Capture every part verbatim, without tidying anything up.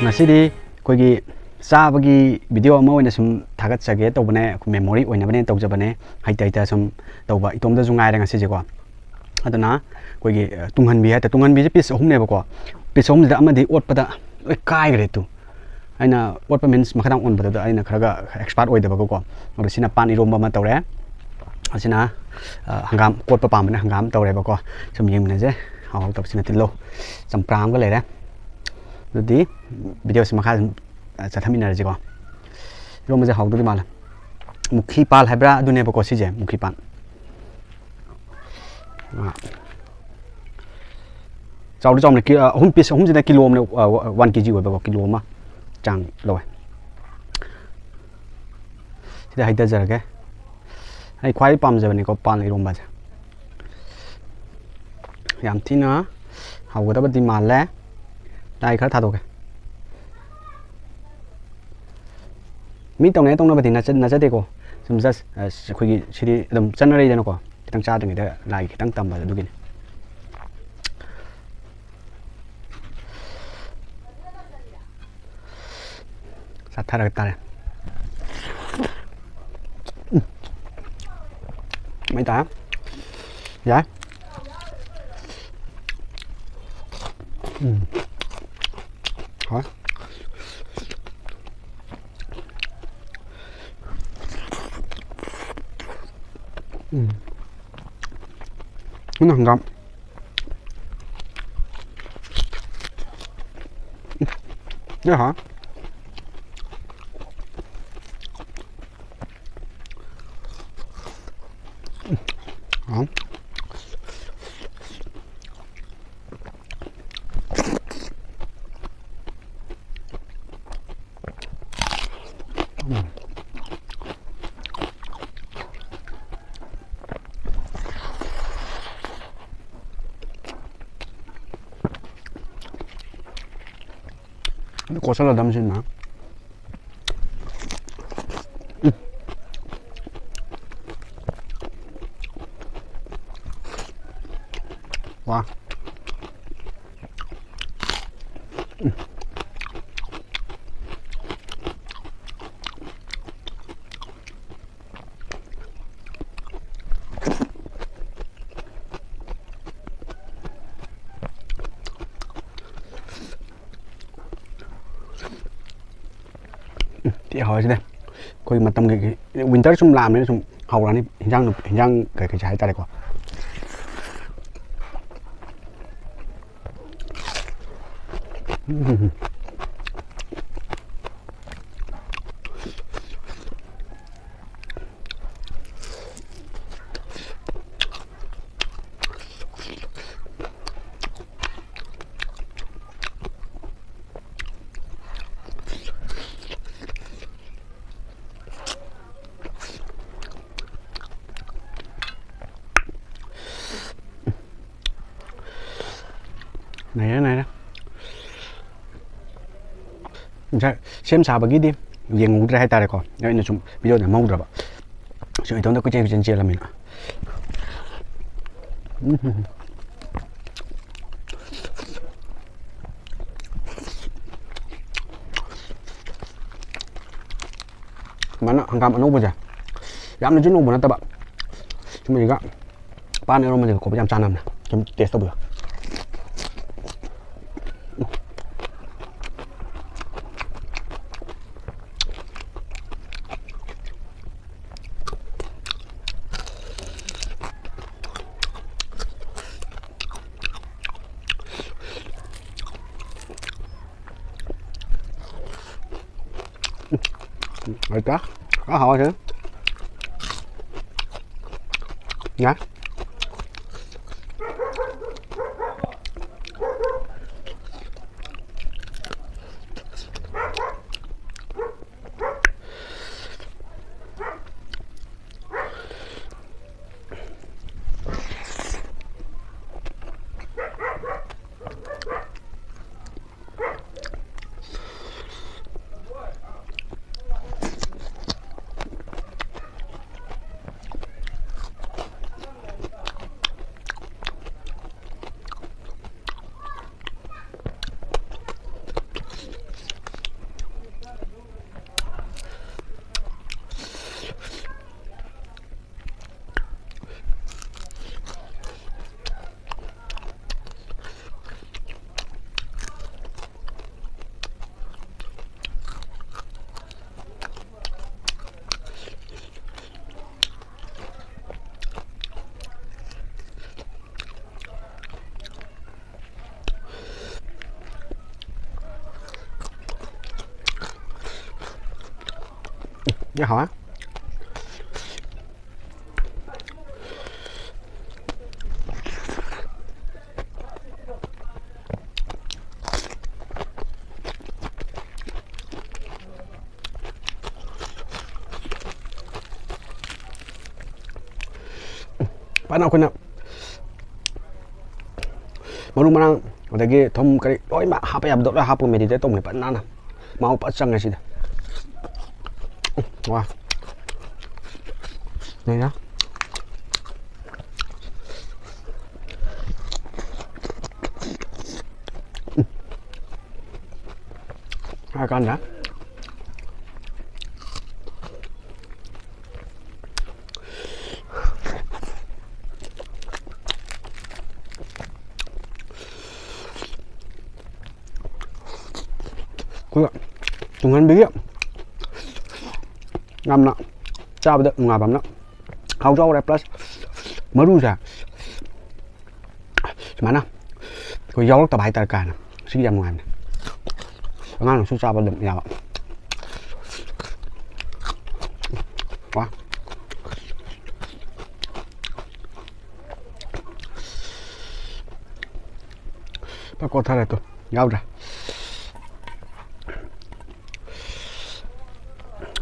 ꯉꯁꯤꯗꯤ ꯑꯩꯈꯣꯏꯒꯤ ꯆꯥꯕꯒꯤ video ꯑꯃ ꯑꯣꯏꯅ ꯁꯨꯝ ꯊꯥꯒꯠꯆꯒꯦ ꯇꯧꯕꯅꯦ, ꯑꯩꯈꯣꯏ memory ꯑꯣꯏꯅꯕꯅꯦ ꯇꯧꯖꯕꯅꯦ꯫ ꯍꯩꯇ ꯍꯩꯇ ꯁꯨꯝ ꯇꯧꯕ, ꯏꯇꯣꯝꯗꯁꯨ ꯉꯥꯏꯔꯦ ꯉꯁꯤꯁꯦꯀꯣ꯫ ꯑꯗꯨꯅ ꯑꯩꯈꯣꯏꯒꯤ, ꯑ, ꯇꯨꯡꯍꯟꯕꯤ ꯍꯥꯏꯇꯥꯔꯦ, ꯇꯨꯡꯍꯟꯕꯤꯁꯦ piece ꯑꯍꯨꯝꯅꯦꯕꯀꯣ꯫ Piece ꯑꯍꯨꯝꯁꯤꯗ ꯑꯃꯗꯤ ꯑꯣꯠꯄꯗ ꯂꯣꯏ ꯀꯥꯏꯈ꯭ꯔꯦ ꯇꯨ꯫ ꯑꯩꯅ ꯑꯣꯠꯄ means ꯃꯈꯥ ꯇꯥꯅ ꯑꯣꯟꯕꯗꯨꯗ ꯑꯩꯅ ꯈꯔꯒ expert ꯑꯣꯏꯗꯕꯒꯀꯣ꯫ ꯑꯗꯣ ꯁꯤꯅ ꯄꯥꯟ ꯏꯔꯣꯝꯕ ꯑꯃ ꯇꯧꯔꯦ꯫ ꯑꯁꯤꯅ, ꯑ, ꯍꯪꯒꯥꯝ, ꯀꯣꯠꯄ ꯄꯥꯝꯕꯅ ꯍꯪꯒꯥꯝ ꯇꯧꯔꯦꯕꯀꯣ꯫ ꯁꯨꯝ ꯌꯦꯡꯃꯤꯟꯅꯁꯦ꯫ ꯍꯥꯎ ꯍꯥꯎꯇꯕ ꯁꯤꯅ ꯇꯤꯜꯍꯧ꯫ ꯆꯝꯄ꯭ꯔꯥ ꯑꯃꯒ ꯂꯩꯔꯦ꯫ ꯑꯗꯨꯗꯤ videoꯁꯤ ꯃꯈꯥ ꯑꯗꯨꯝ, ꯑ, ꯆꯠꯊꯃꯤꯟꯅꯔꯁꯤꯀꯣ꯫ ꯏꯔꯣꯝꯕꯁꯦ ꯍꯥꯎꯗꯣꯏꯗꯤ ꯃꯥꯜꯂꯦ꯫ ꯃꯨꯈꯤ ꯄꯥꯜ ꯍꯥꯏꯕ꯭ꯔꯥ? ꯑꯗꯨꯅꯦꯕꯀꯣ ꯁꯤꯁꯦ, ꯃꯨꯈꯤ ꯄꯥꯟ꯫ ꯑ, ꯆꯥꯎꯗꯤ ꯆꯥꯎꯅ ꯀꯤ-, ꯑ, ꯑꯍꯨꯝ, piece ꯑꯍꯨꯝꯁꯤꯅ ꯀꯤꯂꯣ ꯑꯃꯅ, ꯑ, one KG ꯑꯣꯏꯕꯀꯣ, ꯀꯤꯂꯣ ꯑꯃ ꯆꯥꯡ ꯂꯧꯋꯦ꯫ ꯁꯤꯗ ꯍꯩꯊꯖꯔꯒꯦ꯫ ꯑꯩ ꯈ꯭ꯋꯥꯏ ꯄꯥꯝꯖꯕꯅꯤꯀꯣ ꯄꯥꯟ ꯏꯔꯣꯝꯕꯁꯦ꯫ ꯌꯥꯝ ꯊꯤꯅ ꯍꯥꯎꯒꯗꯕꯗꯤ ꯃꯥꯜꯂꯦ꯫ ꯂꯥꯏ ꯈꯔ ꯊꯥꯗꯣꯛꯀꯦ꯫ ꯃꯤ ꯇꯧꯅꯩ ꯇꯧꯅꯕꯗꯤ ꯅꯠꯆ-, ꯅꯠꯆꯗꯦꯀꯣ꯫ ꯁꯨꯝ just, ꯑ, ꯑꯩꯈꯣꯏꯒꯤ ꯁꯤꯗꯤ ꯑꯗꯨꯝ ꯆꯠꯅꯔꯛꯏꯗꯅꯀꯣ꯫ ꯈꯤꯇꯪ ꯆꯥꯗ꯭ꯔꯤꯉꯩꯗ ꯂꯥꯏꯒꯤ ꯈꯤꯇꯪ ꯇꯝꯕ ꯑꯗꯨꯒꯤꯅꯤ꯫ ꯆꯥꯊꯔꯒ ꯇꯥꯔꯦ꯫ ꯎꯝ꯫ ꯃꯩ ꯇꯥꯔꯦ꯫ ꯌꯥꯏ꯫ ꯎꯝ꯫ ꯍꯥꯎꯋꯦ꯫ ꯎꯝ꯫ ꯍꯪꯒꯥꯝ꯫ ꯎꯝ꯫ ꯌꯥꯏ, ꯍꯥꯎꯋꯦ꯫ ꯎꯝ꯫ ꯍꯥꯎꯋꯦ꯫ ꯑꯗꯨ ꯀꯣꯠꯁꯜꯂꯗꯝꯁꯤꯅ꯫ ꯎꯝ꯫ ꯋꯥ꯫ ꯍꯥꯎꯔꯦ ꯁꯤꯗꯤ꯫ ꯑꯩꯈꯣꯏ ꯃꯇꯝꯒꯤ winter ꯁꯨꯝ ꯂꯥꯛꯑꯕꯅꯤꯅ ꯁꯨꯝ ꯍꯥꯎꯔꯛꯑꯅꯤ ꯍꯤꯟꯖꯥꯡ, ꯍꯤꯟꯖꯥꯡ ꯀꯩꯀꯩꯁꯦ ꯍꯥꯏꯇꯥꯔꯦꯀꯣ꯫ ꯎꯝ꯫ ꯅꯩꯔꯦ, ꯅꯩꯔꯦ꯫ ꯉꯁꯥꯏ ꯁꯦꯝ ꯁꯥꯕꯒꯤꯗꯤ ꯌꯦꯡꯍꯧꯗ꯭ꯔꯦ ꯍꯥꯏꯇꯥꯔꯦꯀꯣ, ꯑꯩꯅ ꯁꯨꯝ video ꯅꯝꯍꯧꯗ꯭ꯔꯕ꯫ ꯁꯨꯝ ꯏꯇꯣꯝꯇ ꯀꯣꯏꯆꯦꯟ ꯀꯣꯏꯆꯦꯟ ꯆꯦꯜꯂꯝꯃꯤꯅ꯫ ꯎꯝ꯫ ꯁꯨꯃꯥꯏꯅ ꯍꯪꯒꯥꯝ ꯑꯅꯧꯕꯁꯦ, ꯌꯥꯝꯅꯁꯨ ꯅꯧꯕ ꯅꯠꯇꯕ, ꯁꯨꯝꯕꯁꯤꯒ ꯄꯥꯟ ꯏꯔꯣꯝꯕꯁꯤꯒ ꯈꯣꯠꯄ ꯌꯥꯝ ꯆꯥꯟꯅꯕꯅꯦ꯫ ꯁꯨꯝ taste ꯇꯧꯕꯤꯌꯨ꯫ ꯍꯥꯎꯏꯗ꯫ ꯑꯥ, ꯍꯥꯎꯏ꯫ ꯌꯥꯏ꯫ ꯌꯥꯝ ꯍꯥꯎꯋꯦ꯫ ꯐꯖꯅ ꯑꯩꯈꯣꯏꯅ ꯃꯔꯨ ꯃꯔꯥꯡ, ꯑꯗꯒꯤ ꯊꯨꯝ ꯀꯔꯤ ꯂꯣꯏꯅꯃꯛ ꯍꯥꯞꯄ ꯌꯥꯕꯗꯣ ꯂꯣꯏ ꯍꯥꯞꯄꯒ marinate ꯇꯧꯕꯅꯦ ꯐꯖꯅ ꯅꯥꯟꯅ꯫ ꯃꯍꯥꯎ ꯐꯖ ꯆꯪꯉꯦ ꯁꯤꯗ꯫ ꯎꯝ, ꯋꯥ꯫ ꯂꯩꯔꯦ꯫ ꯎꯝ꯫ ꯍꯥꯏꯔꯀꯥꯟꯗ꯫ ꯑꯗꯨꯒ ꯇꯨꯡꯍꯟꯕꯤꯒꯤ ꯌꯥꯝꯅ ꯆꯥꯕꯗ ꯅꯨꯡꯉꯥꯏꯕ ꯑꯃꯅ ꯍꯥꯎꯁꯨ ꯍꯥꯎꯔꯦ, plus ꯃꯔꯨꯁꯦ ꯁꯨꯃꯥꯏꯅ ꯑꯩꯈꯣꯏ ꯌꯥꯎꯔꯛꯇꯕ ꯍꯥꯏꯇꯥꯔꯦ, ꯀꯥ ꯍꯦꯟꯅ꯫ ꯁꯤꯒꯤ ꯌꯥꯝ ꯅꯨꯡꯉꯥꯏꯕꯅꯦ, ꯑꯉꯥꯡꯅꯁꯨ ꯆꯥꯕ ꯑꯗꯨꯝ ꯌꯥꯕ꯫ ꯋꯥ꯫ ꯐꯖ ꯀꯣꯠꯊꯔꯦ ꯇꯨ, ꯌꯥꯎꯗ꯭ꯔꯦ꯫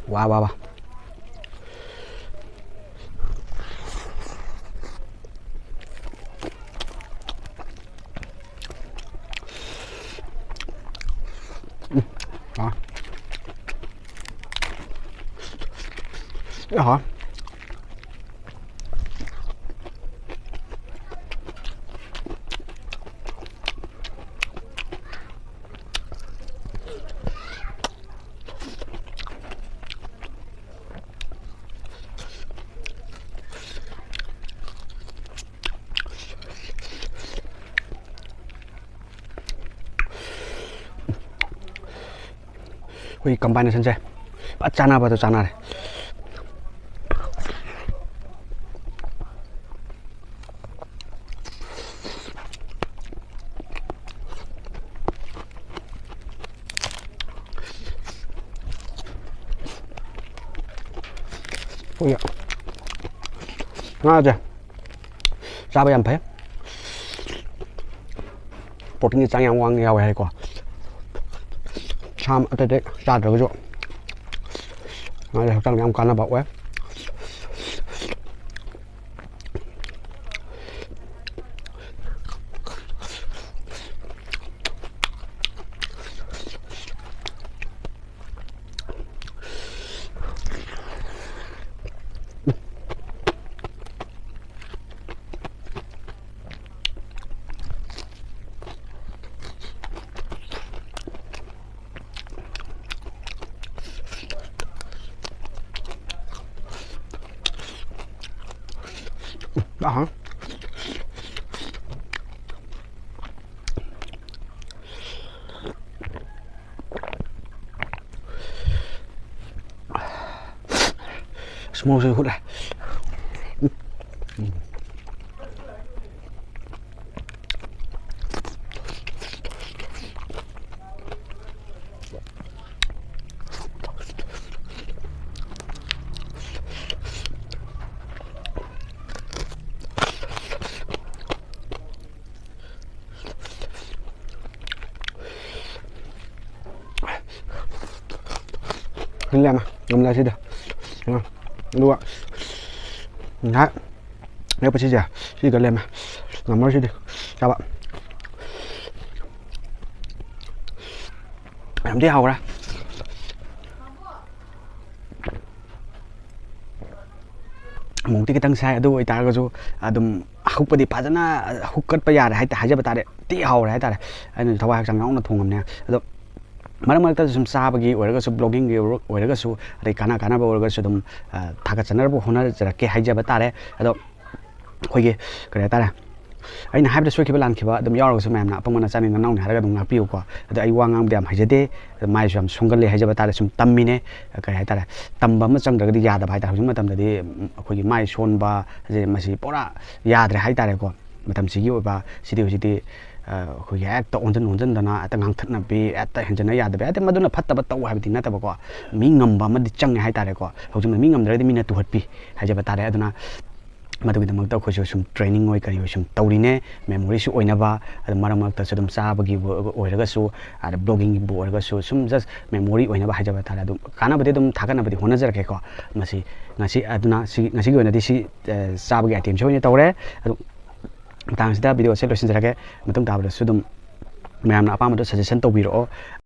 ꯋꯥ, ꯋꯥ, ꯋꯥ꯫ ꯎꯝ, ꯍꯥꯎꯋꯦ꯫ ꯌꯥꯝ ꯍꯥꯎꯋꯦ꯫ ꯑꯩꯈꯣꯏꯒꯤ combination ꯁꯦ ꯐꯖ ꯆꯥꯟꯅꯕꯗꯣ ꯆꯥꯟꯅꯔꯦ꯫ ꯑꯩꯈꯣꯏꯒꯤ ꯉꯥꯁꯦ ꯆꯥꯕ ꯌꯥꯝ ꯐꯩ꯫ ꯄ꯭ꯔꯣꯇꯤꯟꯒꯤ ꯆꯥꯡ ꯌꯥꯝ ꯋꯥꯡꯅ ꯌꯥꯎꯋꯦ ꯍꯥꯏꯀꯣ꯫ ꯁꯥ ꯑꯇꯩ ꯑꯇꯩ ꯆꯥꯗ꯭ꯔꯒꯁꯨ ꯉꯥꯁꯦ ꯍꯛꯆꯥꯡꯗ ꯌꯥꯝ ꯀꯥꯟꯅꯕ ꯑꯣꯏ꯫ ꯑꯍꯥ꯫ ꯑꯁ, ꯃꯣꯔꯣꯛꯁꯦ ꯍꯨꯠꯂꯦ꯫ ꯁꯤ ꯂꯩꯔꯝꯃꯦ, ꯉꯝꯂꯦ ꯁꯤꯗꯤ꯫ ꯑꯗꯨꯒ ꯉꯥꯏꯍꯥꯛ ꯂꯦꯞꯄ ꯁꯤꯁꯦ, ꯁꯤꯒ ꯂꯩꯔꯝꯃꯦ꯫ ꯉꯝꯃꯔꯣꯏ ꯁꯤꯗꯤ ꯆꯥꯕ꯫ ꯌꯥꯝ ꯊꯤ ꯍꯥꯎꯈ꯭ꯔꯦ꯫ ꯃꯣꯔꯣꯛꯇꯤ ꯈꯤꯇꯪ ꯁꯥꯏ, ꯑꯗꯨ ꯑꯣꯏꯇꯥꯔꯒꯁꯨ ꯑꯗꯨꯝ ꯍꯨꯛꯄꯗꯤ ꯐꯖꯅ ꯍꯨꯛꯀꯠꯄ ꯌꯥꯔꯦ ꯍꯥꯏ-, ꯍꯥꯏꯖꯕ ꯇꯥꯔꯦ꯫ ꯊꯤ ꯍꯥꯎꯔꯦ ꯍꯥꯏ ꯇꯥꯔꯦ꯫ ꯑꯩꯅꯁꯨ ꯊꯋꯥꯏ ꯍꯛꯆꯥꯡ ꯌꯥꯎꯅ ꯊꯣꯡꯉꯝꯅꯦ꯫ ꯑꯗꯣ ꯃꯔꯛ ꯃꯔꯛꯇ ꯁꯨꯝ ꯆꯥꯕꯒꯤ ꯑꯣꯏꯔꯒꯁꯨ, vloggingꯒꯤ ꯑꯣꯏꯔꯒꯁꯨ, ꯑꯗꯩ ꯀꯥꯟꯅ ꯀꯥꯟꯅꯕ ꯑꯣꯏꯔꯒꯁꯨ ꯑꯗꯨꯝ, ꯑ, ꯊꯥꯒꯠꯆꯅꯕ ꯍꯣꯠꯅꯖꯔꯛꯀꯦ ꯍꯥꯏꯖꯕ ꯇꯥꯔꯦ꯫ ꯑꯗꯣ ꯑꯩꯈꯣꯏꯒꯤ, ꯀꯔꯤ ꯍꯥꯏꯇꯥꯔꯦ, ꯑꯩꯅ ꯍꯥꯏꯕꯗ ꯁꯣꯏꯈꯤꯕ ꯂꯥꯟꯈꯤꯕ ꯑꯗꯨꯝ ꯌꯥꯎꯔꯒꯁꯨ ꯃꯌꯥꯝꯅ ꯑꯄꯪꯕ ꯅꯆꯥꯅꯤ ꯅꯅꯥꯎꯅꯤ ꯍꯥꯏꯔꯒ ꯑꯗꯨꯝ ꯉꯥꯛꯄꯤꯌꯨꯀꯣ꯫ ꯑꯗꯣ ꯑꯩ ꯋꯥ ꯉꯥꯡꯕꯗꯤ ꯌꯥꯝ ꯍꯩꯖꯗꯦ, ꯑꯗꯣ ꯃꯥꯏꯁꯨ ꯌꯥꯝ ꯁꯣꯟꯒꯜꯂꯤ ꯍꯥꯏꯖꯕ ꯇꯥꯔꯦ꯫ ꯁꯨꯝ ꯇꯝꯃꯤꯅꯦ, ꯀꯔꯤ ꯍꯥꯏꯇꯥꯔꯦ, ꯇꯝꯕ ꯑꯃ ꯆꯪꯗ꯭ꯔꯒꯗꯤ ꯌꯥꯗꯕ ꯍꯥꯏꯇꯥꯔꯦ꯫ ꯍꯧꯖꯤꯛ ꯃꯇꯝꯗꯗꯤ, ꯎꯝ, ꯑꯩꯈꯣꯏꯒꯤ ꯃꯥꯏ ꯁꯣꯟꯕ ꯑꯁꯤ, ꯃꯁꯤ ꯄꯨꯔꯥ ꯌꯥꯗ꯭ꯔꯦ ꯍꯥꯏꯇꯥꯔꯦꯀꯣ꯫ ꯃꯇꯝꯁꯤꯒꯤ ꯑꯣꯏꯕ ꯁꯤꯗꯤ ꯍꯧꯖꯤꯛꯇꯤ, ꯑꯩꯈꯣꯏꯒꯤ ꯍꯦꯛꯇ ꯑꯣꯟꯁꯤꯟ ꯑꯣꯟꯁꯤꯟꯗꯅ ꯍꯦꯛꯇ ꯉꯥꯡꯊꯠꯅꯕꯤ, ꯍꯦꯛꯇ ꯍꯦꯟꯖꯟꯅ ꯌꯥꯗꯕꯤ, ꯍꯥꯏꯗꯤ ꯃꯗꯨꯅ ꯐꯠꯇꯕ ꯇꯧ ꯍꯥꯏꯕꯗꯤ ꯅꯠꯇꯕꯀꯣ, ꯃꯤ ꯉꯝꯕ ꯑꯃꯗꯤ ꯆꯪꯉꯦ ꯍꯥꯏꯇꯥꯔꯦꯀꯣ꯫ ꯍꯧꯖꯤꯛ ꯃꯤ ꯉꯝꯗ꯭ꯔꯒꯗꯤ ꯃꯤꯅ ꯇꯨꯍꯠꯄꯤ ꯍꯥꯏꯖꯕ ꯇꯥꯔꯦ꯫ ꯑꯗꯨꯅ ꯃꯗꯨꯒꯤꯗꯃꯛꯇ ꯑꯩꯈꯣꯏꯁꯨ ꯁꯨꯝ training ꯑꯣꯏ ꯀꯔꯤ ꯑꯣꯏ ꯁꯨꯝ ꯇꯧꯔꯤꯅꯦ, memoryꯁꯨ ꯑꯣꯏꯅꯕ꯫ ꯑꯗꯨ ꯃꯔꯛ ꯃꯔꯛꯇꯁꯨ ꯑꯗꯨꯝ ꯆꯥꯕꯒꯤ ꯑꯣꯏꯔꯒꯁꯨ, ꯑꯗ bloggingꯒꯤꯕꯨ ꯑꯣꯏꯔꯒꯁꯨ, ꯁꯨꯝ just memory ꯑꯣꯏꯅꯕ ꯍꯥꯏꯖꯕ ꯇꯥꯔꯦ꯫ ꯑꯗꯨꯝ ꯀꯥꯟꯅꯕꯗꯤ ꯑꯗꯨꯝ ꯊꯥꯒꯠꯅꯕꯗꯤ ꯍꯣꯠꯅꯖꯔꯛꯀꯦꯀꯣ꯫ ꯃꯁꯤ ꯉꯁꯤ, ꯑꯗꯨꯅ ꯁꯤ, ꯉꯁꯤꯒꯤ ꯑꯣꯏꯅꯗꯤ ꯁꯤ, ꯑ, ꯆꯥꯕꯒꯤ itemꯁꯤ ꯑꯣꯏꯅ ꯇꯧꯔꯦ꯫ ꯑꯗꯨ ꯃꯇꯥꯡꯁꯤꯗ videoꯁꯦ ꯂꯣꯏꯁꯤꯟꯖꯔꯒꯦ꯫ ꯃꯇꯨꯡ ꯇꯥꯕꯗꯁꯨ ꯑꯗꯨꯝ ꯃꯌꯥꯝꯅ ꯑꯄꯥꯝꯕꯗꯣ suggestion ꯇꯧꯕꯤꯔꯛꯑꯣ꯫